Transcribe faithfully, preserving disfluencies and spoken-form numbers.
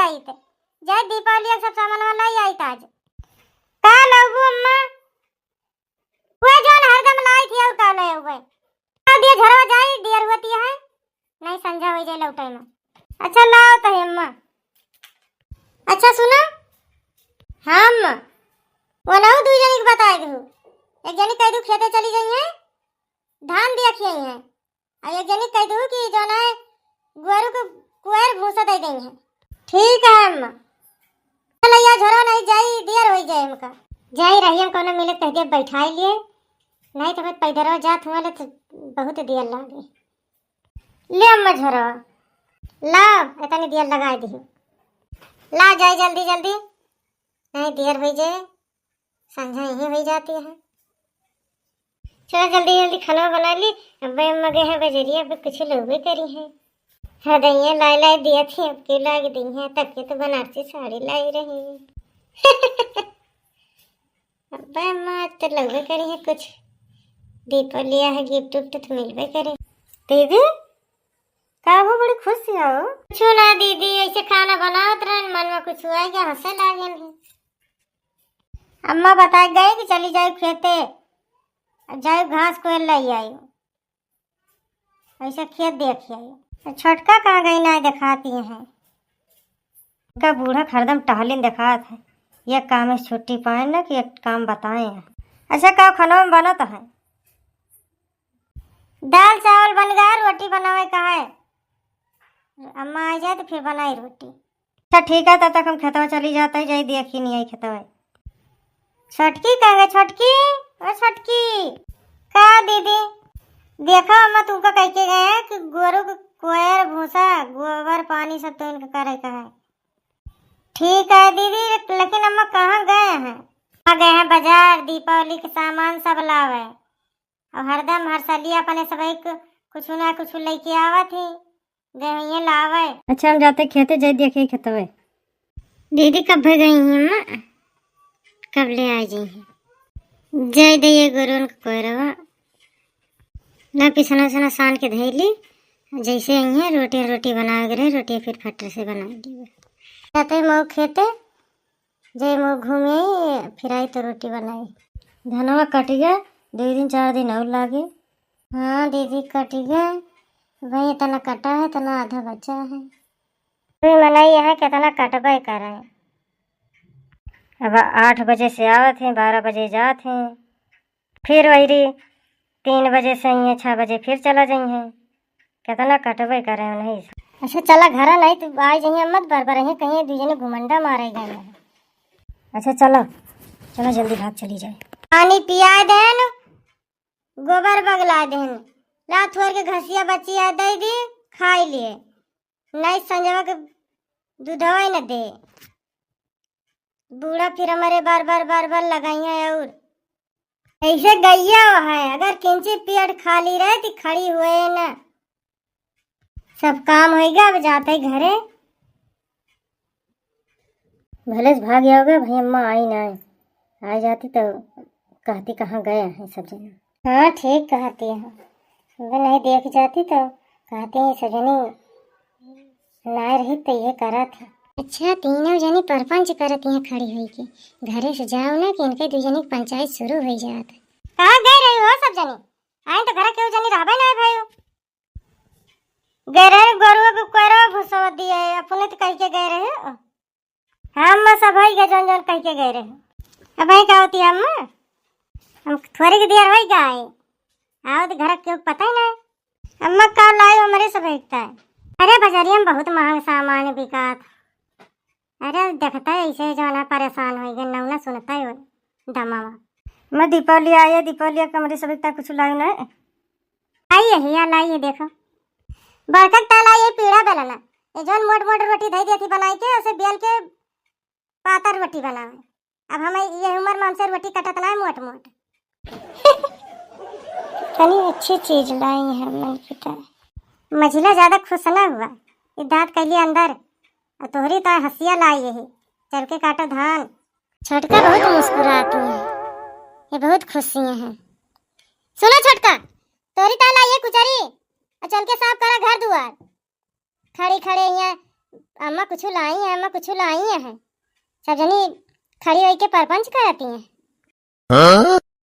आइत। जाई दीपावली के सब सामान वाला ही आइत आज। का लउबू अम्मा? उहे जौन हरदम लाइत ही और का ले उबे? का दिया झरवा जाई, देर होती है। नहीं संझा हो जाए लौटे में। अच्छा लाओ तो अम्मा। अच्छा सुनो। हाँ अम्मा। वो ना दू जनी के बताए दू। एक जनी कह दू खेते चली गई है, धान दिया खियाई है। आ एक जनी कह दू कि जौन है गोरू को कुआर भूसा दे देंगे। ठीक है अम्मा। चल या झोरा नहीं जाई, देर हो जाए हमका। जाई रही हम कोनो मिले कह दे बैठाई लिए, नहीं तो मैं पैदरो जात हुआ ले तो बहुत देर लागे। ले अम्मा झोरा, ला इतनी देर लगाए दी। ला जाई जल्दी जल्दी, नहीं देर हो जाए। संझा यहीं हो जाती है। चलो जल्दी जल्दी खाना बना ली। अब अम्मा गए हैं बजरिया, अब कुछ लोग भी करी हैं। हाँ दैया लाई लाई दिया थी, अब के लाग दी हैं, तब के तो बनारसी साड़ी लाई रही। अब अम्मा आज तो लगबे करी है कुछ, दीपो लिया है, गिफ्ट उफ्ट तो मिलबे करे। दीदी का हो, बड़ी खुश हो? कुछ ना दीदी, ऐसे खाना बनावत रहन, मन में कुछ आ गया, हंसे लागन है। अम्मा बताए गए कि चली जाए खेते, जाए घास कोयल ले आई, ऐसे खेत देख आई। छोटका कहाँ गई, ना दिखाती हैं। का बूढ़ा हरदम टहलिन दिखात है, ये काम से छुट्टी पाए ना कि एक काम बताए हैं। अच्छा का खाना में बनत है? दाल चावल बन गया, रोटी बनावे का है। अम्मा आ जाए तो फिर बनाई रोटी। अच्छा ठीक है, तब तक हम खेतवा चली जाते हैं, जाई देखी नहीं आई खेतवा। छोटकी कहाँ गई? छोटकी, ओ छोटकी। का दीदी? देखो अम्मा तुमको कह के गए हैं कि गोरू को कोयर भूसा, गोबर पानी सब तो इनका करे का है। ठीक है दीदी, लेकिन अम्मा कहाँ गए हैं? आ गए हैं बाजार, दीपावली के सामान सब लावे। और हरदम हर साली अपने सबई क-, कुछ ना कुछ लेके आवत ही, गए हुए लावे। अच्छा, हम जाते खेते, जाई देखिए खेतवे। दीदी कब गई हैं अम्मा? कब ले आ जाई हैं? जाई दे ये गोरुन के कोयरवा। ना पिसना उसना सान के धई ली, जैसे आई हैं रोटी, रोटी बनावे के रहे, रोटी फिर फटर से बना ली। जाते मऊ खेते, जय मऊ घूमे, फिर आई तो रोटी बनाई। धनवा कट गया, दो दिन चार दिन और लागे। हाँ दीदी कट गया, भाई इतना कटा है, इतना आधा बचा है। अभी मनई यहाँ कितना कटबे करे। अब आठ बजे से आवत हैं, बारह बजे जात हैं, फिर वही री तीन बजे से आई हैं, छः बजे फिर चला जाई हैं। कितना कटबे करे उन्हीं से। अच्छा चला घरा, नहीं तो आ जाइए मत बर बर, यहीं कहीं दू जने घुमंडा मारे गए हैं। अच्छा चला, चला जल्दी भाग चली जाए। पानी पिया देन, गोबर बगला देन, ला थोड़ के घसिया बचिया दे दी, खाई लिए, नहीं संजवा के दूधवा ही न दे। बूढ़ा फिर हमारे बार बार बार बार लगाई है और ऐसे गैया है, अगर किंची पेट खाली रहे तो खड़ी हुए न। सब काम होइगा, अब जाते घरे। भले से भाग जाओगे भाई, अम्मा आई ना, आ जाती तो कहती कहाँ गए हैं सब जने। हाँ ठीक कहती है, अगर नहीं देख जाती तो कहती हैं सब जने ना रही तो ये करा था। अच्छा तीनों जनी परपंच करत यहाँ खड़ी हुई के, घरे से जाओ ना कि इनके दू जनी की पंचायत शुरू हो जात। कहाँ गए रही हो सब जनी? आई तो घर केहू जनी रहबे ना भाई। गए रहे गोरुआ के कोयरवा भुसवा दिए, अपने तो कह के गए रहे। हाँ अम्मा, सब होई गए जौन जौन कह के गए रहे। अब यही का होती है अम्मा, हम थोड़ी के देर होई गए, आओ तो घर केहू पता ही ना। अम्मा का लाई हमरे सब एकता है। अरे बजरिया में बहुत महंग सामान बिकात। अरे देखता है ऐसे जौन है परेशान होई गए, नौना सुनता है दमावा। मैं दीपावली आई है, दीपावली के हमरे सब एकता कुछ लाई ना। आई है हिया लाई है, देखो बड़का ताल आई है पीढ़ा बेलना, ये जौन मोट मोट रोटी धई देती बनाई के, उसे बेल के पातर रोटी बनावे। अब हम ये उम्र में हमसे रोटी कटत ना है मोट मोट। तनी अच्छी चीज लाई है मन की तरह। मझिला ज्यादा खुश ना हुआ, ये दांत कैली अंदर, और तोहरी तो हंसिया लाई यही, चल के काटो धान। छोटका बहुत मुस्कुराती है, ये बहुत खुशी हैं। सुनो छोटका, तोहरी तो लाई है कुचरी, और चल के साफ करा घर दुआर। खड़ी खड़े यहाँ अम्मा कुछ लाई है, अम्मा कुछ लाई है। सब जनी खड़ी होई के परपंच करती हैं।